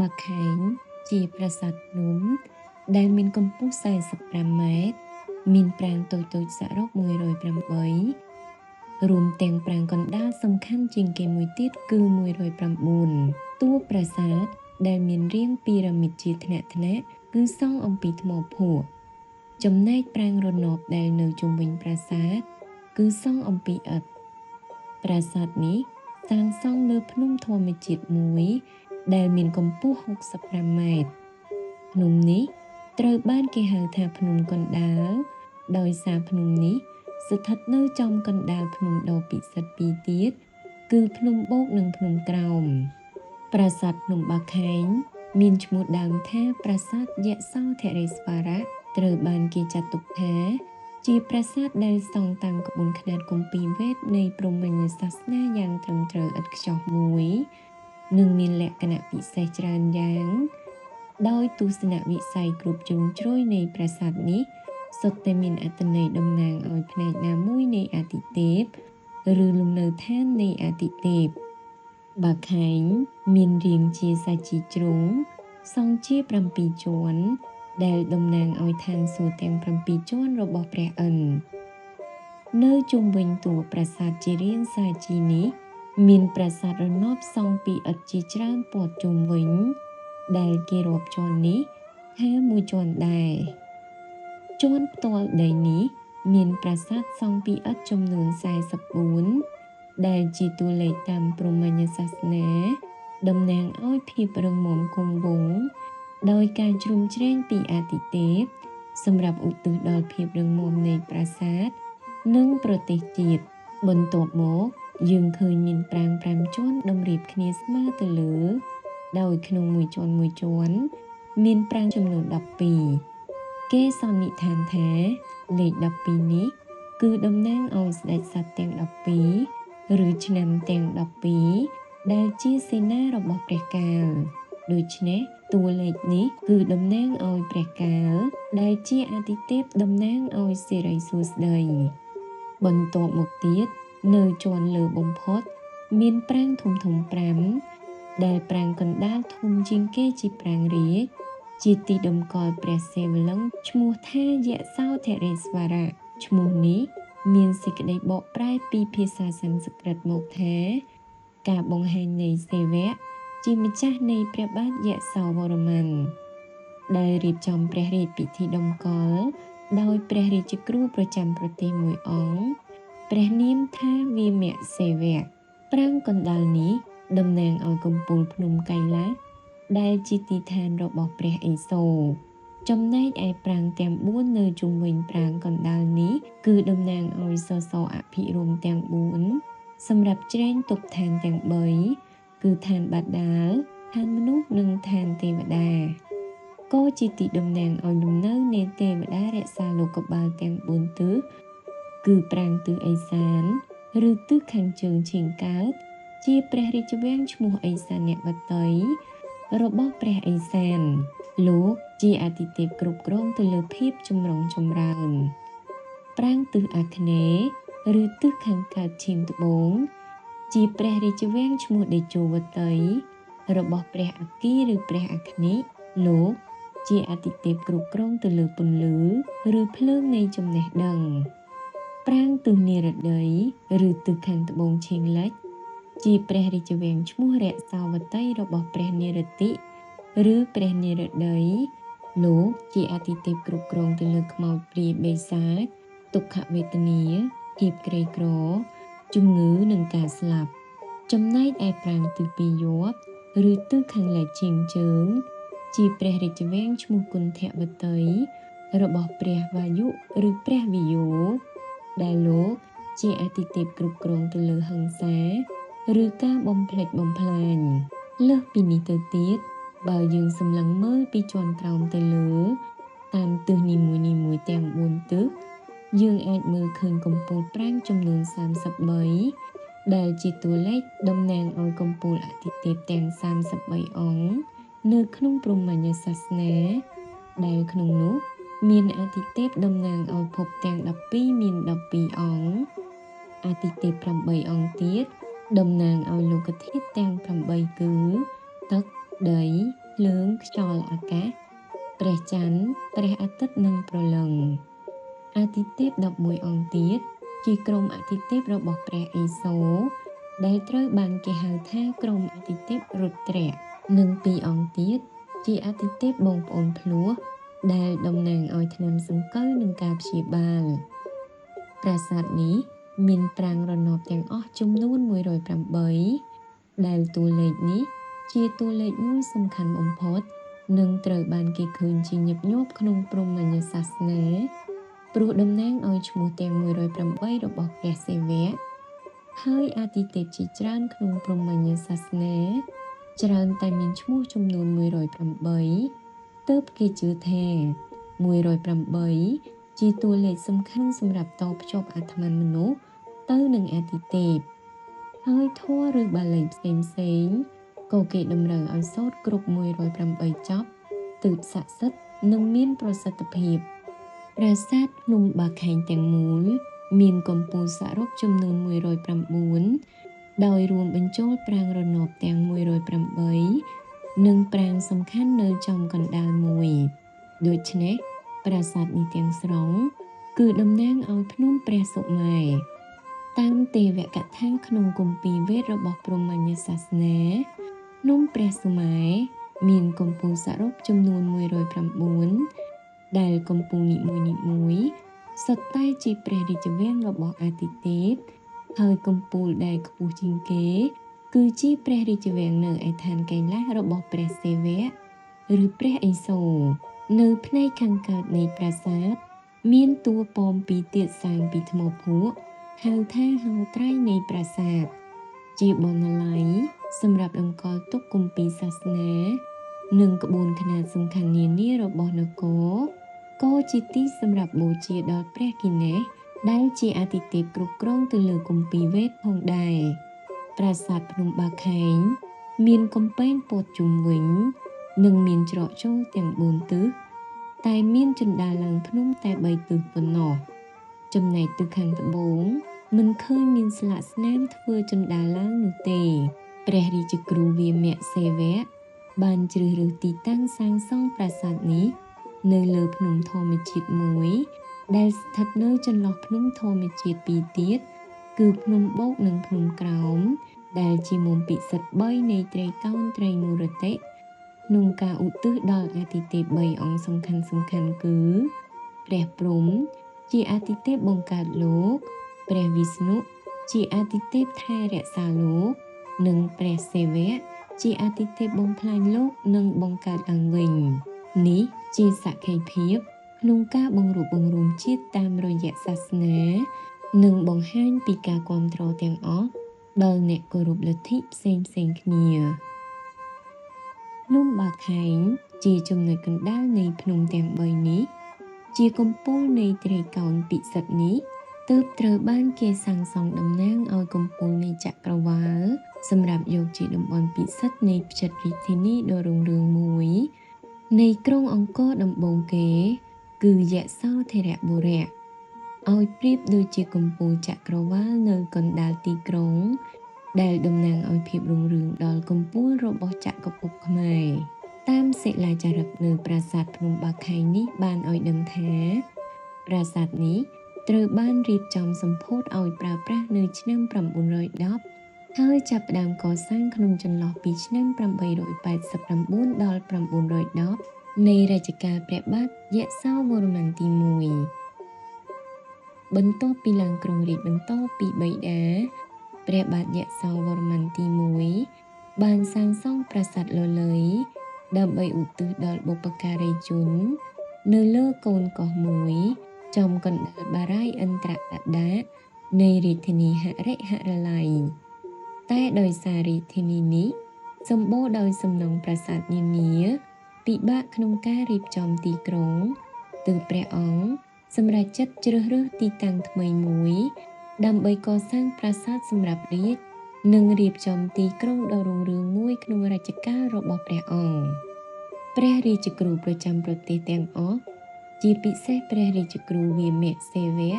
បាខែងជាប្រាសាទភ្នំដែលមានកម្ពស់45ម៉ែត្រមានប្រាង្គតូចៗសរុប108រួមទាំងប្រាង្គកណ្ដាលសំខាន់ជាងគេមួយទៀតគឺ109តួប្រាសាទដែលមានរាងពីរ៉ាមីតជាថ្នាក់ៗគឺសង់អំពីថ្មភក់ចំណែកប្រាង្គរណបដែលនៅជុំវិញប្រាសាទគឺសង់អំពីឥដ្ឋប្រាសាទនេះសាងសង់លើភ្នំធម្មជាតិមួយដែលមានកម្ពស់65ម៉ែត្រភ្នំនេះត្រូវបានគេហៅថាភ្នំកណ្ដាលដោយសារភ្នំនេះស្ថិតនៅចំកណ្ដាលភ្នំដ៏ពិសិដ្ឋពីរទៀតគឺភ្នំបូកនិងភ្នំក្រោមប្រាសាទភ្នំបាខែងមានឈ្មោះដើមថាប្រាសាទយសោធរេស្វរៈត្រូវបានគេចាត់ទុកថាជាប្រាសាទដែលសង់តាមក្បួនខ្នាតគម្ពីរវេទនៃព្រហ្មញ្ញសាសនាយ៉ាងត្រឹមត្រូវឥតខ្ចោះមួយនិងមានលក្ខណៈពិសេសច្រើនយ៉ាងដោយទស្សនវិស័យគ្រប់ជ្រុងជ្រោយនៃប្រាសាទនេះសុទ្ធតែមានអត្ថន័យតំណាងឲ្យផ្នែកណាមួយនៃអាទិទេពឬលំនៅឋាននៃអាទិទេពបាខែងមានរាងជាសាជីជ្រុងសង់ជា7ជាន់ដែលតំណាងឲ្យឋានសួគ៌ទាំង7ជាន់របស់ព្រះឥន្ទនៅជុំវិញតួប្រាសាទជារាងសាជីនេះមានប្រាសាទរណបសង់ពីឥដ្ឋជាច្រើនព័ទ្ធជុំវិញដែលគេរាប់ជាន់នេះថាមួយជាន់ដែរជាន់ផ្ទាល់ដីនេះមានប្រាសាទសង់ពីឥដ្ឋចំនួន44ដែលជាតួលេខតាមព្រហ្មញ្ញសាសនាតំណាងឲ្យភាពរឹងមាំគង់វង្សដោយការជ្រោមជ្រែងពីអាទិទេពសម្រាប់ឧទ្ទិសដល់ភាពរឹងមាំនៃប្រាសាទនិងប្រទេសជាតិបន្ទាប់មកយើងឃើញមានប្រាង្គ5ជាន់តម្រៀបគ្នាស្មើទៅលើដោយក្នុងមួយជាន់មួយជាន់មានប្រាង្គចំនួន12គេសន្និដ្ឋានថាលេខ12នេះគឺតំណាងឲ្យស្ដេចសត្វទាំង12ឬឆ្នាំទាំង12ដែលជាសេនារបស់ព្រះកាលដូច្នេះតួលេខនេះគឺតំណាងឲ្យព្រះកាលដែលជាអាទិទេពតំណាងឲ្យសិរីសួស្តីបន្ទាប់មកទៀតនៅជាន់លើបំផុតមានប្រាង្គធំៗ5ដែលប្រាង្គកណ្ដាលធំជាងគេជាប្រាង្គរាជជាទីតម្កល់ព្រះសិវលិង្គឈ្មោះថាយសោធរេស្វរៈឈ្មោះនេះមានសេចក្តីបកប្រែពីភាសាសំស្ក្រឹតមកថាការបង្ហាញនៃសិវៈជាម្ចាស់នៃព្រះបាទយសោវរ្ម័នដែលរៀបចំព្រះរាជពិធីតម្កល់ដោយព្រះរាជគ្រូប្រចាំប្រទេសមួយអង្គព្រះនាមថាវិមៈសិវៈប្រាង្គកណ្ដាលនេះតំណាងឲ្យកំពូលភ្នំកៃឡាសដែលជាទីឋានរបស់ព្រះឥសូរចំណែកឯប្រាង្គទាំង4នៅជុំវិញប្រាង្គកណ្ដាលនេះគឺតំណាងឲ្យសសរអភិរមទាំង4សម្រាប់ជ្រែងទុកឋានទាំង3គឺឋានបាតាលឋានមនុស្សនិងឋានទេវតាក៏ជាទីតំណាងឲ្យលំនៅនៃទេវតារក្សាលោកបាលទាំង4ទិសគឺប្រាង្គទិសឦសានឬទិសខាងជើងឆៀងកើតជាព្រះរាជវាំងឈ្មោះឥសានវតីរបស់ព្រះឥសានលោកជាអាទិទេពគ្រប់គ្រងទៅលើភាពចម្រុងចម្រើនប្រាង្គទិសអាគ្នេយ៍ឬទិសខាងកើតឆៀងត្បូងជាព្រះរាជវាំងឈ្មោះតេជោវតីរបស់ព្រះអគ្គីឬព្រះអគ្និលោកជាអាទិទេពគ្រប់គ្រងទៅលើពន្លឺឬភ្លើងនៃចំណេះដឹងប្រាង្គទិសនិរតីឬទិសខាងត្បូងឆៀងលិចជាព្រះរាជវាំងឈ្មោះរក្សាវតីរបស់ព្រះនិរតិឬព្រះនិរតីលោកជាអាទិទេពគ្រប់គ្រងទៅលើខ្មោចព្រាយបិសាចទុក្ខវេទនាភាពក្រីក្រជំងឺនិងការស្លាប់ចំណែកឯប្រាង្គទិសពីយ័ព្យឬទិសខាងលិចឆៀងជើងជាព្រះរាជវាំងឈ្មោះគន្ធវតីរបស់ព្រះវាយុឬព្រះវិយោដែលលោកជាអាទិទេពគ្រប់គ្រងទៅលើហិង្សាឬការបំផ្លិចបំផ្លាញលើសពីនេះទៅទៀតបើយើងសម្លឹងមើលពីជាន់ក្រោមទៅលើតាមទិសនីមួយៗទាំង4ទិសយើងអាចមើលឃើញកំពូលប្រាង្គចំនួន33ដែលជាតួលេខតំណាងឲ្យកំពូលអាទិទេពទាំង33អង្គនៅក្នុងព្រហ្មញ្ញសាសនាដែលក្នុងនោះមានអាទិទេពតំណាងឲ្យភពទាំង12មាន12អង្គអាទិទេព8អង្គទៀតតំណាងឲ្យលោកធាតុទាំង8គឺទឹកដី ភ្លើងខ្យល់អាកាសព្រះច័ន្ទព្រះអាទិត្យនិងព្រលឹងអាទិទេព11អង្គទៀតជាក្រុមអាទិទេពរបស់ព្រះឥសូរដែលត្រូវបានគេហៅថាក្រុមអាទិទេពរុទ្រៈនិង2អង្គទៀតជាអាទិទេពបងប្អូនភ្លោះដែលតំណាងឲ្យថ្នាំសង្កូវនិងការព្យាបាលប្រាសាទនេះមានប្រាង្គរណបទាំងអស់ចំនួន108ដែលតួលេខនេះជាតួលេខមួយសំខាន់បំផុតនិងត្រូវបានគេឃើញជាញឹកញាប់ក្នុងព្រហ្មញ្ញសាសនាព្រោះតំណាងឲ្យឈ្មោះទាំង108របស់ព្រះសិវៈហើយអាទិទេពជាច្រើនក្នុងព្រហ្មញ្ញសាសនាច្រើនតែមានឈ្មោះចំនួន108ទើបគេជឿថា108ជាតួលេខសំខាន់សម្រាប់តភ្ជាប់អាត្មាមនុស្សទៅនឹងអាទិទេពហើយធម៌ឬបាលីផ្សេងៗក៏គេតម្រូវឲ្យសូត្រគ្រប់108ចប់ទើបស័ក្តិសិទ្ធិនិងមានប្រសិទ្ធភាពប្រាសាទភ្នំបាខែងទាំងមូលមានកំពូលសរុបចំនួន109ដោយរួមបញ្ចូលប្រាង្គរណបទាំង108និងប្រាង្គសំខាន់នៅចំកណ្ដាលមួយដូច្នេះប្រាសាទនេះទាំងស្រុងគឺតំណាងឲ្យភ្នំព្រះសុមេរុតាមទេវកថាក្នុងគម្ពីរវេទរបស់ព្រហ្មញ្ញសាសនាភ្នំព្រះសុមេរុមានកំពូលសរុបចំនួន109ដែលកំពូលនីមួយៗសុទ្ធតែជាព្រះរាជវាំងរបស់អាទិទេពហើយកំពូលដែលខ្ពស់ជាងគេគឺជាព្រះរាជវាំងនៅឯឋានកៃឡាសរបស់ព្រះសិវៈឬព្រះឥសូរនៅផ្នែកខាងកើតនៃប្រាសាទមានតួប៉មពីរទៀតសាងពីថ្មភក់ហៅថាហោត្រៃនៃប្រាសាទជាបណ្ណាល័យសម្រាប់តម្កល់ទុកគម្ពីរសាសនានិងក្បួនខ្នាតសំខាន់នានារបស់នគរក៏ជាទីសម្រាប់បូជាដល់ព្រះគិនេសដែលជាអាទិទេពគ្រប់គ្រងទៅលើគម្ពីរវេទផងដែរប្រាសាទភ្នំបាខែងមានកំពែងព័ទ្ធជុំវិញនិងមានច្រកចូលទាំង4ទិសតែមានជណ្ដើរឡើងភ្នំតែ3ទិសប៉ុណ្ណោះចំណែកទិសខាងត្បូងមិនឃើញមានស្លាកស្នាមធ្វើជណ្ដើរឡើងនោះទេព្រះរាជគ្រូវាមៈសេវៈបានជ្រើសរើសទីតាំងសាងសង់ប្រាសាទនេះនៅលើភ្នំធម្មជាតិមួយដែលស្ថិតនៅចន្លោះភ្នំធម្មជាតិពីរទៀតគឺភ្នំបូកនិងភ្នំក្រោមដែលជាមុំពិសិដ្ឋ3នៃត្រីកោណត្រីមូរតិក្នុងការឧទ្ទិសដល់អាទិទេព3អង្គសំខាន់ៗគឺព្រះព្រហ្មជាអាទិទេពបង្កើតលោកព្រះវិស្ណុជាអាទិទេពថែរក្សាលោកនិងព្រះសិវៈជាអាទិទេពបំផ្លាញលោកនិងបង្កើតឡើងវិញនេះជាសក្ខីភាពក្នុងការបង្រួបបង្រួមជាតិតាមរយៈសាសនានិងបង្ហាញពីការគាំទ្រទាំងអស់ដល់អ្នកគោរពលទ្ធិផ្សេងៗគ្នាភ្នំបាខែងជាចំណុចកណ្ដាលនៃភ្នំទាំង3នេះជាកំពូលនៃត្រីកោណពិសិដ្ឋនេះទើបត្រូវបានគេសាងសង់តំណាងឲ្យកំពូលនៃចក្រវាលសម្រាប់យកជាតំបន់ពិសិដ្ឋនៃផ្ចិតរាជធានីដ៏រុងរឿងមួយនៃក្រុងអង្គរដំបូងគេគឺយសោធរបុរៈឲ្យប្រៀបដូចជាកំពូលចក្រវាលនៅកណ្ដាលទីក្រុងដែលតំណាងឲ្យភាពរុងរឿងដល់កំពូលរបស់ចក្រភពខ្មែរតាមសិលាចារឹកនៅប្រាសាទភ្នំបាខែងនេះបានឲ្យដឹងថាប្រាសាទនេះត្រូវបានរៀបចំសម្ពោធឲ្យប្រើប្រាស់នៅឆ្នាំ910ហើយចាប់ផ្ដើមកសាងក្នុងចន្លោះពីឆ្នាំ889ដល់910នៃរជ្ជកាលព្រះបាទយសោវរ្ម័នទី1បន្ទាប់ពីឡើងគ្រងរាជបន្តពីបិតាព្រះបាទយសោវរ្ម័នទី1បានសាងសង់ប្រាសាទលលៃដើម្បីឧទ្ទិសដល់បុព្វការីជននៅលើកូនកោះមួយចំកណ្ដាលបារាយឥន្ទ្រតដានៃរាជធានីហរិហរល័យតែដោយសាររាជធានីនេះសម្បូរដោយសំណង់ប្រាសាទនានាពិបាកក្នុងការរៀបចំទីក្រុងទើបព្រះអង្គសម្រេចចិត្តជ្រើសរើសទីតាំងថ្មីមួយដើម្បីកសាងប្រាសាទសម្រាប់រាជនិងរៀបចំទីក្រុងដ៏រុងរឿងមួយក្នុងរជ្ជកាលរបស់ព្រះអង្គព្រះរាជគ្រូប្រចាំប្រទេសទាំងអស់ជាពិសេសព្រះរាជគ្រូវាមៈសេវៈ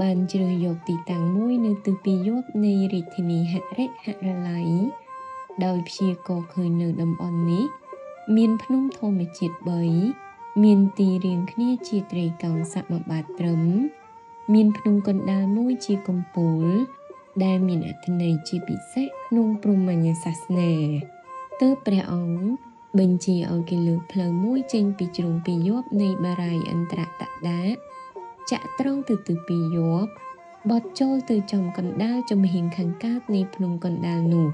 បានជ្រើសយកទីតាំងមួយនៅទិសពាយព្យនៃរាជធានីហរិហរល័យដោយព្យាករណ៍ឃើញនៅតំបន់នេះ មានភ្នំធម្មជាតិ3មានទីរាងគ្នាជាត្រីកោណសមបាតត្រឹមមានភ្នំកណ្ដាលមួយជាកំពូលដែលមានអត្ថន័យជាពិសេសក្នុងព្រហ្មញ្ញសាសនាទើបព្រះអង្គបញ្ជាឲ្យគេលើកផ្លូវមួយចេញពីជ្រុងពាយ័ព្យនៃបារាយណ៍ឥន្ទ្រតដាកចាក់ត្រង់ទៅទិសពាយ័ព្យបត់ចូលទៅចំកណ្ដាលចំហៀងខាងកើតនៃភ្នំកណ្ដាលនោះ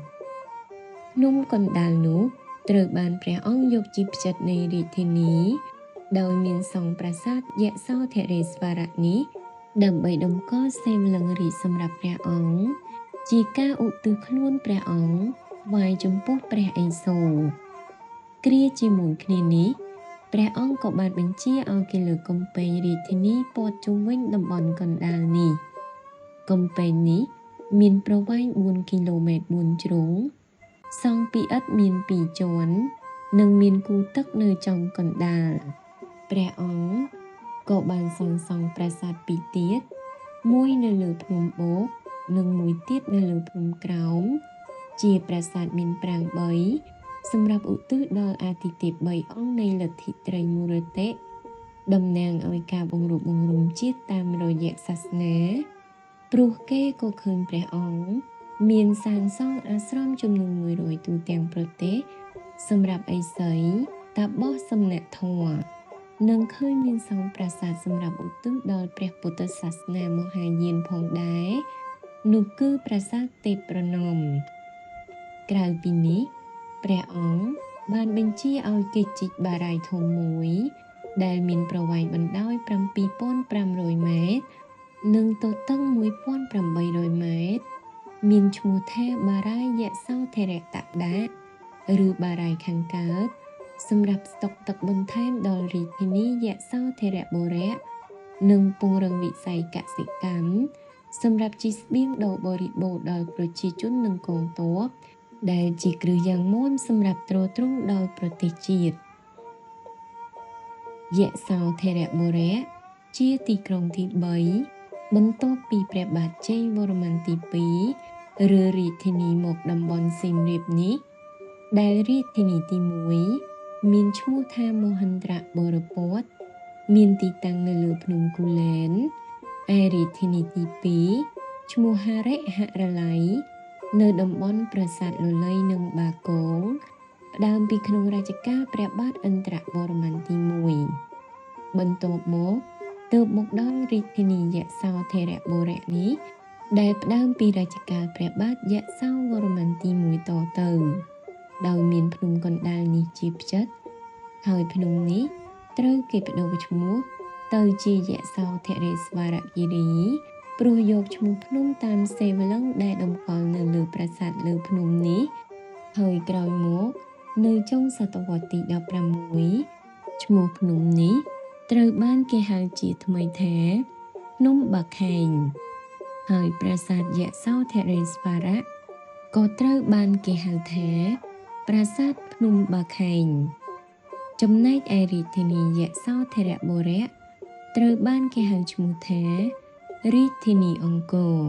ភ្នំកណ្ដាលនោះត្រូវបានព្រះអង្គយកជាផ្ចិតនៃរាជធានីដោយមានសង់ប្រាសាទយសោធរេស្វរៈនេះដើម្បីតម្កល់សេវលឹងរាជសម្រាប់ព្រះអង្គជាការឧទ្ទិសខ្លួនព្រះអង្គថ្វាយចំពោះព្រះឥសូរគ្រាជាមួយគ្នានេះព្រះអង្គក៏បានបញ្ជាឲ្យគេលើកកំពែងរាជធានីព័ទ្ធជុំវិញតំបន់កណ្ដាលនេះកំពែងនេះមានប្រវែង4គីឡូម៉ែត្រ4ជ្រុងសង់ពីឥដ្ឋមាន2ជាន់និងមានគូទឹកនៅចំកណ្ដាលព្រះអង្គក៏បានសាងសង់ប្រាសាទពីរទៀតមួយនៅលើភ្នំបូកនិងមួយទៀតនៅលើភ្នំក្រោមជាប្រាសាទមានប្រាង្គ3សម្រាប់ឧទ្ទិសដល់អាទិទេព3អង្គនៃលទ្ធិត្រីមូរតិតំណាងឲ្យការបង្រួបបង្រួមជាតិតាមរយៈសាសនាព្រោះគេក៏ឃើញព្រះអង្គមានសាងសង់អាស្រមចំនួន100ទូទាំងប្រទេសសម្រាប់ឥសីតាបោះសំណាក់ធម៌និងឃើញមានសង់ប្រាសាទសម្រាប់ឧទ្ទិសដល់ព្រះពុទ្ធសាសនាមហាយានផងដែរនោះគឺប្រាសាទទេពប្រណម្យក្រៅពីនេះព្រះអង្គបានបញ្ជាឲ្យគេជីកបារាយណ៍ធំមួយដែលមានប្រវែងបណ្ដោយ 7500 ម៉ែត្រនិងទទឹង 1800 ម៉ែត្រមានឈ្មោះថាបារាយណ៍យសោធរតដាកឬបារាយណ៍ខាងកើតសម្រាប់ស្តុកទឹកបន្ថែមដល់រាជធានីយសោធរបុរៈនិងពង្រឹងវិស័យកសិកម្មសម្រាប់ជីស្បៀងដ៏បរិបូរណ៍ដល់ប្រជាជននិងកងទ័ពដែលជាគ្រឹះយ៉ាងមាំសម្រាប់ទ្រទ្រង់ដល់ប្រទេសជាតិយសោធរបុរៈជាទីក្រុងទី3បន្ទាប់ពីព្រះបាទជ័យវរ្ម័នទី2រើរាជធានីមកតំបន់សៀមរាបនេះដែលរាជធានីទី1មានឈ្មោះថាមហិន្ទ្របរពតមានទីតាំងនៅលើភ្នំគូលែនឯរាជធានីទី2ឈ្មោះហរិហរល័យនៅតំបន់ប្រាសាទលលៃនិងបាគងផ្ដើមពីក្នុងរជ្ជកាលព្រះបាទឥន្ទ្រវរ្ម័នទី1បន្ទាប់មកទើបមកដល់រាជធានីយសោធរបុរៈនេះដែលផ្ដើមពីរជ្ជកាលព្រះបាទយសោវរ្ម័នទី1តទៅដោយមានភ្នំកណ្ដាលនេះជាផ្ចិតហើយភ្នំនេះត្រូវគេប្ដូរឈ្មោះទៅជាយសោធរេស្វរគិរីព្រោះយកឈ្មោះភ្នំតាមសេវលឹងដែលតម្កល់នៅលើប្រាសាទលើភ្នំនេះហើយក្រោយមកនៅចុងសតវត្សទី16ឈ្មោះភ្នំនេះត្រូវបានគេហៅជាថ្មីថាភ្នំបាខែងហើយប្រាសាទយសោធរេស្វរៈក៏ត្រូវបានគេហៅថាប្រាសាទភ្នំបាខែងចំណែកឯរាជធានីយសោធរបុរៈត្រូវបានគេហៅឈ្មោះថារាជធានីអង្គរ។